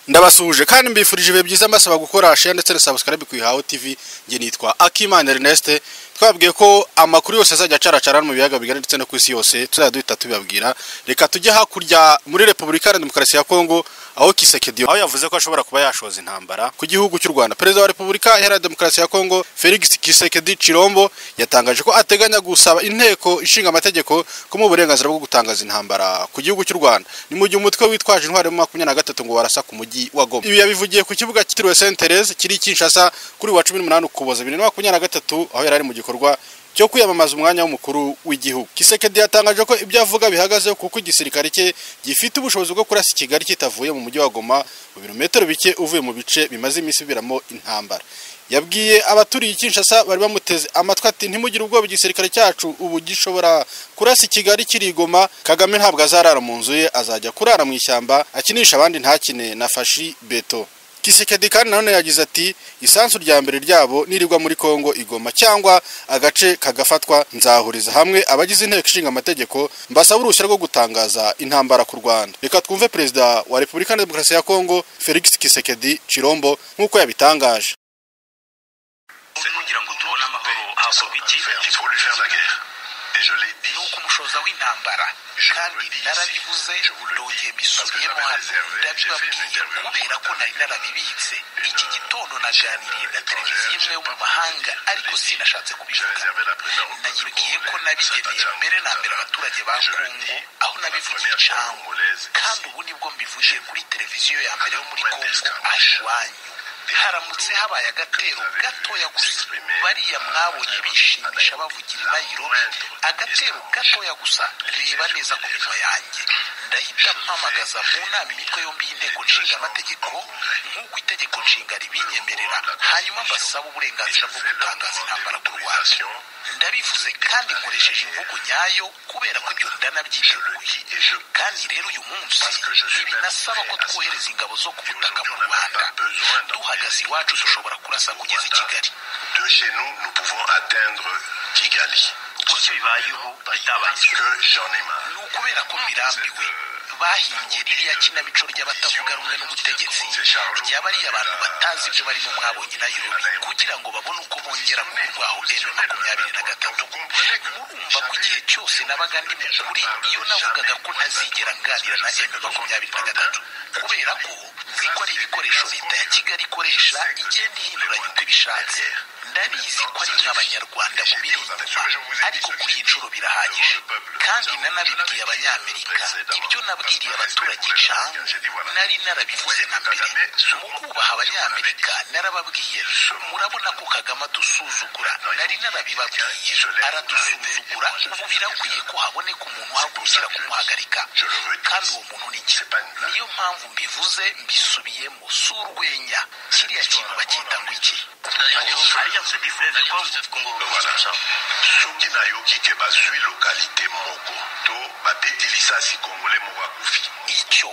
Ndabasuhuje kandi mbifurije ibihe byiza, mbasaba gukora share ndetse na subscribe ku Ihaho TV. Njye nitwa Akimana Ernest. Twabwiye ko amakuru yose azajya acaracara mu biyaga bigari ndetse no ku isi yose tuzajya duhita tubibabwira. Reka tujye hakurya muri Repubulika Iharanira Demokarasi ya Kongo, aho Tshisekedi aho yavuze ko ashobora kuba yashoza intambara ku gihugu cy'u Rwanda. Perezida wa Repubulika Iharanira Demokarasi ya Kongo, Felix Tshisekedi Chilombo, yatangaje ko ateganya gusaba Inteko Ishinga Amategeko kumuha uburenganzira bwo gutangaza intambara ku gihugu cy'u Rwanda. Ni mu gihe umutwe witwaje intwaro mu 23 ngo warasa ku mujyi wa Goma. Ibi yabivugiye ku kibuga cyitiriwe Saint Therese kiri Kinshasa kuri wa 18 Ukuboza 2023, aho yari ari mu gikorwa cyo kwiyamamaza umwanya w'umukuru w'igihugu. Tshisekedi yatangaje ko ibyo avuga bihagaze, kuko igisirikare cye gifite ubushobozi bwo kurasa Kigali kitavuye mu mujyi wa Goma, mu birometero bike uvuye mu bice bimaze iminsi biberamo intambara. Yabwiye abaturiye Kinshasa bari bamuteze amatwi ati: "Ntimugire ubwoba, igisirikare cyacu ubu gishobora kurasa Kigali kiri Goma. Kagame ntabwo azarara mu nzu ye, azajya kurara mu ishyamba, akinisha abandi ntakine na Fatshi Béton." Tshisekedi kandi nanone yagize ati: "Isansu rya mbere ryabo nirigwa muri Kongo, igoma cyangwa agace kagafatwa, nzahuriza hamwe abagize Inteko Ishinga Amategeko mbasaba uruhushya rwo gutangaza intambara ku Rwanda." Reka twumve Perezida wa Repubulika ya Demokarasi ya Kongo, Felix Tshisekedi Chilombo, nk'uko yabitangaje. Kugira ngo tubone amahoro hakorwa iki? Il faut lui faire la guerre. Et je l'ai dit. Ni ukumushoza w'intambara, kandi narabivuze, ndongeye mbisubiyemo hano, ndabibabwiye kubera ko nari narabibitse. Iki gitondo naganiriye na televiziyo imwe yo mu mahanga, ariko sinashatse kubivuga. Nayibwiye ko nabigeneye mbere na mbere abaturage ba Kongo, aho nabivugiye Tshangu, kandi ubu nibwo mbivugiye kuri televiziyo ya mbere yo muri Kongo, aho iwanyu. Haramutse habaye agatero gatoya gusa, bariya mwabonye bishimisha bavugira i Nairobi, agatero gatoya gusa, reba neza ku minwa yanjye, ndahita mpamagaza mu nama imitwe yombi y'Inteko Nshinga Amategeko nk'uko itegeko nshinga ribinyemerera, hanyuma mbasaba uburenganzira bwo gutangaza intambara ku Rwanda. Ndabivuze kandi nkoresheje imvugo nyayo, kubera ko ibyo ndanabyiteguye. Kandi rero uyu munsi ntibinasaba ko twohereza ingabo zo ku butaka mu Rwanda. Duhagaze iwacu dushobora kurasa kugeza i Kigali. De chez nous, nous pouvons atteindre Kigali. Kuki bibaye ubu bitabaye? Que j'en ai marre. Ni ukubera ko mbirambiwe. Bahimbye ririya kinamico ry'abatavuga rumwe n'ubutegetsi, ryaba ari abantu batazi ibyo barimo mwabonye Nairobi, kugira ngo babone uko bongera kurwaho M23. Murumva ko igihe cyose nabaga ndi mu kuri iyo navugaga ko ntazigera nganira na M23, kubera ko nzi ko ari ibikoresho leta ya Kigali ikoresha, igenda ihinduranya uko ibishatse. Ndabizi ko ari mwe Abanyarwanda mubiri inyuma, ariko kuri iyi nshuro birahagije. Kandi nanabibwiye Abanyamerika. Ibyo nabwiriye abaturage Tshangu nari narabivuze na mbere. Mu kubaha Abanyamerika narababwiye: "Murabona ko Kagame adusuzugura." Nari narabibabwiye, aradusuzugura. Ubu birakwiye ko haboneka umuntu uhagurukira kumuhagarika, kandi uwo muntu ni njye. Niyo mpamvu mbivuze, mbisubiyemo, si urwenya. Kiriya kintu bacyita ngo iki? Alliance du fleuve Congo. Voilà. Soki nayoki ke bazwi localité moko to babeti lisasi, Congolais moko akufi, Icyo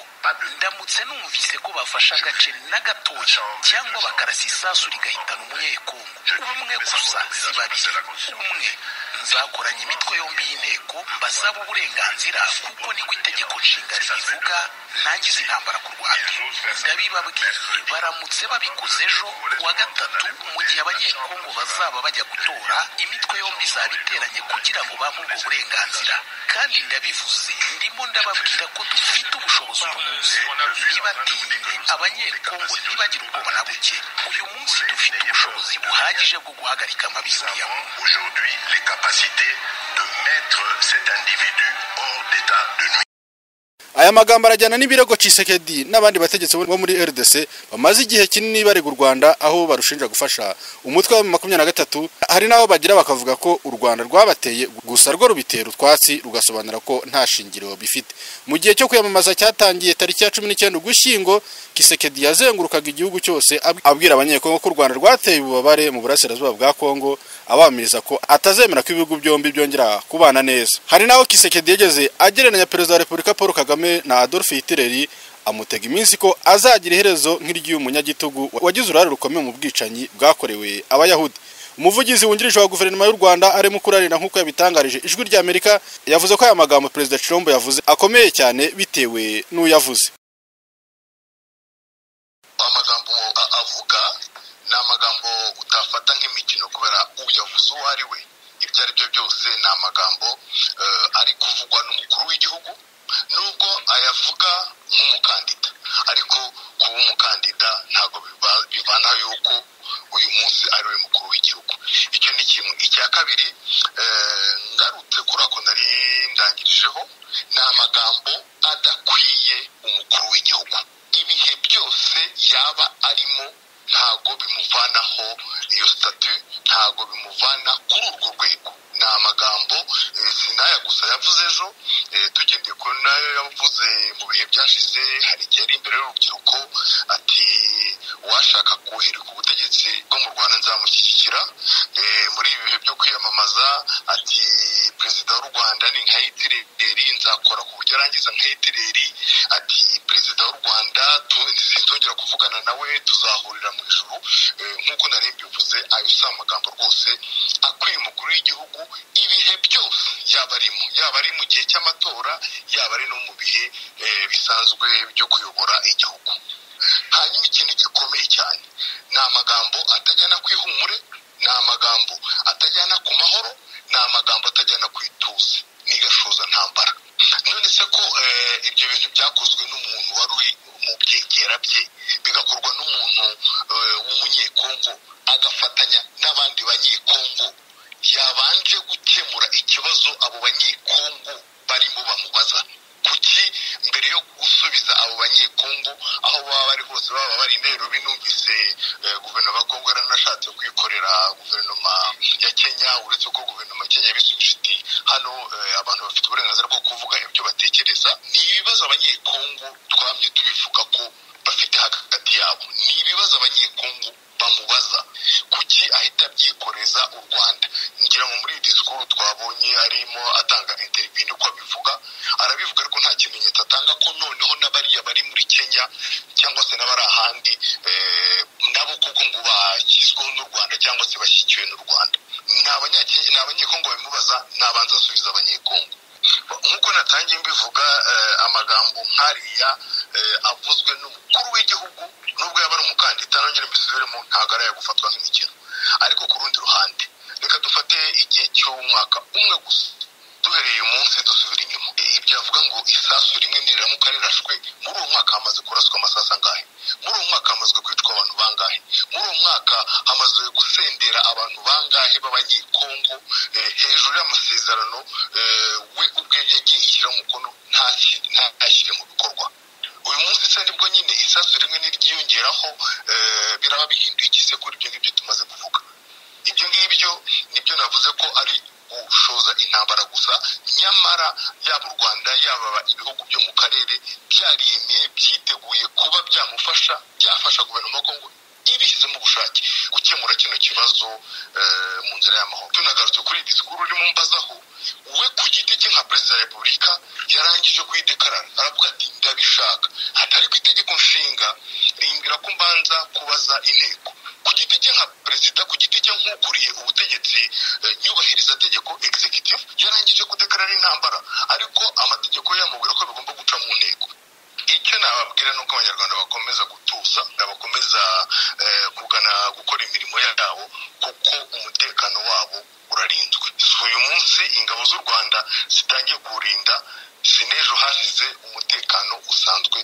ndamutse numvise ko bafashe agace na gatoya, cyangwa bakarasa isasu rigahitana Umunyekongo umwe gusa, si babiri, umwe, nzakoranya imitwe yombi y'inteko mbasaba uburenganzira, kuko niko itegeko nshinga ribivuga, ntangiza intambara ku Rwanda. Ndabibabwiye, baramutse babikoze ejo kuwa gatatu, mu gihe Abanyekongo bazaba bajya gutora, imitwe yombi izaba iteranye kugira ngo bampe ubwo burenganzira. Kandi ndabivuze, ndimo ndababwira ko dufite ubushobozi uyu munsi. Ntibatinye, Abanyekongo ntibagire ubwoba na buke. Uyu munsi dufite ubushobozi buhagije bwo guhagarika amabi y'uriya muntu. Aujourd'hui les capacités de mettre cet individu hors d'état de nuire. Aya magambo arajyana n'ibirego Tshisekedi n'abandi bategetsi bo muri RDC bamaze igihe kinini barega u Rwanda, aho barushinja gufasha umutwe wa 23. Hari n'aho bagira bakavuga ko u Rwanda rwabateye, gusa rwo rubitera utwatsi, rugasobanura ko nta shingiro bifite. Mu gihe cyo kwiyamamaza cyatangiye tariki ya 19 Ugushyingo, Tshisekedi yazengurukaga igihugu cyose abwira Abanyekongo ko u Rwanda rwateye ububabare mu burasirazuba bwa Kongo, abamiriza ko atazemera ko ibihugu byombi byongera kubana neza. Hari n'aho Tshisekedi yageze agereranya Perezida wa Repubulika Paul Kagame na Adolf Hitler, amutega iminsi ko azagira iherezo nk'iry'uyu munyagitugu wagize uruhare rukomeye mu bwicanyi bwakorewe Abayahudi. Umuvugizi wungirije wa Guverinoma y'u Rwanda, arimo Mukuralinda, nk'uko yabitangarije Ijwi ry'Amerika, yavuze ko aya magambo Perezida Chilombo yavuze akomeye cyane bitewe n'uyavuze. avuga ni amagambo utafata nk'imikino kubera uyavuze uwo ari we. Ibyo ari byo byose ni amagambo ari kuvugwa n'umukuru w'igihugu, nubwo ayavuga nk'umukandida, ariko kuba umukandida ntabwo bivanaho yuko uyu munsi ari we mukuru w'igihugu. Icyo ni kimwe. Icya kabiri, ngarutse kuri ako nari ndangirijeho, ni amagambo adakwiye umukuru w'igihugu. Ibihe byose yaba arimo ntago bimuvanaho iyo statut, ntago bimuvana kuri urwo rwego. Ni amagambo sinaya gusa yavuze ejo, tugendeye ku nayo yavuze mu bihe byashize. Hari igihe ari imbere y'urubyiruko ati uwashaka kuhirika ubutegetsi bwo mu Rwanda nzamushyigikira. Muri ibi bihe byo kwiyamamaza ati perezida w'u Rwanda ni nka Hitler, nzakora ku buryo arangiza nka Hitler. Ati perezida w'u Rwanda sinzongera kuvugana nawe, tuzahurira mu ijuru. Nk'uko nari mbivuze, ayo si amagambo rwose akwiye umukuru w'igihugu ibihe byose yaba arimo, yaba ari mu gihe cy'amatora, yaba ari no mu bihe bisanzwe byo kuyobora igihugu. Hanyuma ikintu gikomeye cyane ni amagambo atajyana ku ihumure, ni amagambo atajyana ku mahoro, ni amagambo atajyana ku ituze, ni gashoza ntambara. None se ko ibyo bintu byakozwe n'umuntu wari uri mu byegera bye, bigakorwa n'umuntu w'umunyekongo agafatanya n'abandi banyekongo, yabanje gukemura ikibazo abo banyekongo barimo bamubaza? Kuki mbere yo gusubiza abo banyekongo aho baba bari hose, baba bari Nairobi? Numvise guverinoma ya Kongo yaranashatse kwikorera guverinoma ya Kenya, uretse ko guverinoma ya Kenya yabisubije iti hano abantu bafite uburenganzira bwo kuvuga ibyo batekereza. Ni ibibazo abanyekongo twamye tubivuga ko bafite hagati yabo, ni ibibazo abanyekongo bamubaza. Kuki ahita abyikoreza u Rwanda? Ngira ngo muri iyi disikuru twabonye arimo atanga interview niko abivuga, arabivuga ariko nta kimenyetso atanga ko noneho n'abariya bari muri Kenya cyangwa se n'abari ahandi nabo kuko ngo bashyizweho n'u Rwanda cyangwa se bashyigikiwe n'u Rwanda. Ni abanyekongo babimubaza, nabanza asubiza abanyekongo. Nk'uko natangiye mbivuga, amagambo nk'ariya avuzwe n'umukuru w'igihugu, nubwo yaba ari umukandida, nongere mbisubiremo, ntabwo ari ayo gufatwa nk'imikino. Ariko ku rundi ruhande, reka dufate igihe cy'umwaka umwe gusa, duhereye umunsi dusubira inyuma. Ibyo avuga ngo isasu rimwe niriramuka rirashwe, muri uwo mwaka hamaze kuraswa amasasu angahe? Muri uwo mwaka hamaze kwicwa abantu bangahe? Muri uwo mwaka hamaze gusendera abantu bangahe b'abanyekongo hejuru y'amasezerano we ubwe yagiye yishyira umukono ntashyire mu bikorwa? Uyu munsi se nibwo nyine isasu rimwe niryiyongeraho biraba bihinduye ikise kuri ibyo ngibyo tumaze kuvuga? Ibyo ngibyo nibyo navuze ko ari gushoza intambara gusa. Nyamara yaba u Rwanda, yaba ibihugu byo mu karere byariyemeye, byiteguye kuba byamufasha, byafasha guverinoma ya Kongo ibishyizemo ubushake gukemura kino kibazo mu nzira y'amahoro. Tunagarutse kuri iyi disikuru urimo mbazaho, we ku giti cye nka perezida wa repubulika yarangije kuyidekarara, aravuga ati ndabishaka, atari ku itegeko nshinga rimbwira ko mbanza kubaza inteko. Ku giti cye nka perezida, ku giti cye nk'ukuriye ubutegetsi nyubahiriza tegeko executive, yarangije kudekarara intambara, ariko amategeko yamubwira ko bigomba guca mu nteko. Icyo nababwira ni uko abanyarwanda bakomeza gutuza, bakomeza kugana gukora imirimo yabo, kuko umutekano wabo urarinzwe. Si uyu munsi ingabo z'u Rwanda zitangiye kuwurinda, si n'ejo hashize, umutekano usanzwe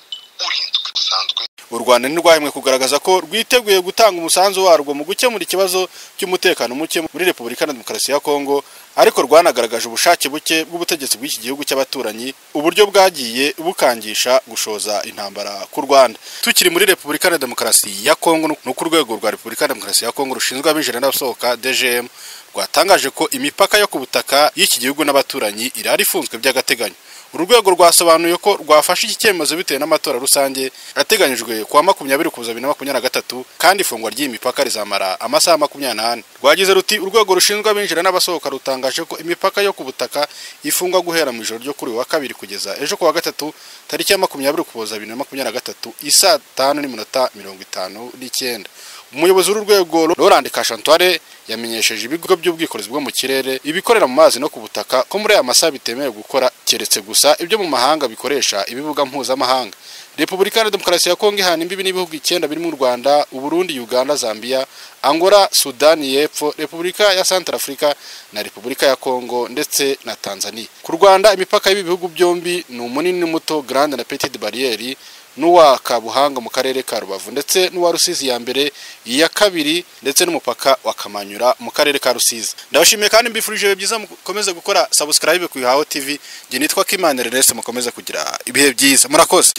urinzwe usanzwe. U Rwanda ntirwahemwe kugaragaza ko rwiteguye gutanga umusanzu warwo mu gukemura ikibazo cy'umutekano muke muri Repubulika ya Demokarasi ya Kongo, ariko rwanagaragaje ubushake buke bw'ubutegetsi bw'iki gihugu cy'abaturanyi, uburyo bwagiye bukangisha gushoza intambara ku Rwanda. Tukiri muri Repubulika ya Demokarasi ya Kongo, no ku rwego rwa Repubulika ya Demokarasi ya Kongo rushinzwe abinjira n'abasohoka DGM, rwatangaje ko imipaka yo ku butaka y'iki gihugu n'abaturanyi irari ifunzwe by'agateganyo. Uru rwego rwasobanuye ko rwafashe iki cyemezo bitewe n'amatora rusange ateganyijwe kuwa 20 Ukuboza 2023, kandi ifungwa ry'iyi mipaka rizamara amasaha 24. Rwagize ruti urwego rushinzwe abinjira n'abasohoka rutangaje ko imipaka yo ku butaka ifungwa guhera mu ijoro ryo kuri wa kabiri kugeza ejo kuwa gatatu tariki ya 20 Ukuboza 2023 isaa 5:59. Umuyobozi w'uru rwego Laurent Kashantware yamenyesheje ibigo by'ubwikorezi bwo mu kirere, ibikorera mu mazi no ku butaka ko muri aya masaha bitemewe gukora, keretse gusa ibyo mu mahanga bikoresha ibibuga mpuzamahanga. Repubulika ya Demokarasi ya Kongo ihana imbibi n'ibihugu 9 birimo u Rwanda, Uburundi, Uganda, Zambia, Angola, Sudani y'Epfo, Repubulika ya Centrafrica na Repubulika ya Kongo ndetse na Tanzania. Ku Rwanda imipaka y'ibi bihugu byombi ni umunini n'umuto, Grande na Petite Barriere, n'uwa Kabuhanga mu karere ka Rubavu ndetse n'uwa Rusizi ya mbere, iya kabiri ndetse n'umupaka wa Kamanyura mu karere ka Rusizi. Ndabashimiye kandi mbifurije byiza, mukomeze gukora subscribe ku Ihaho TV. Njye nitwa Kimana Ernest, mukomeze kugira ibihe byiza. Murakoze.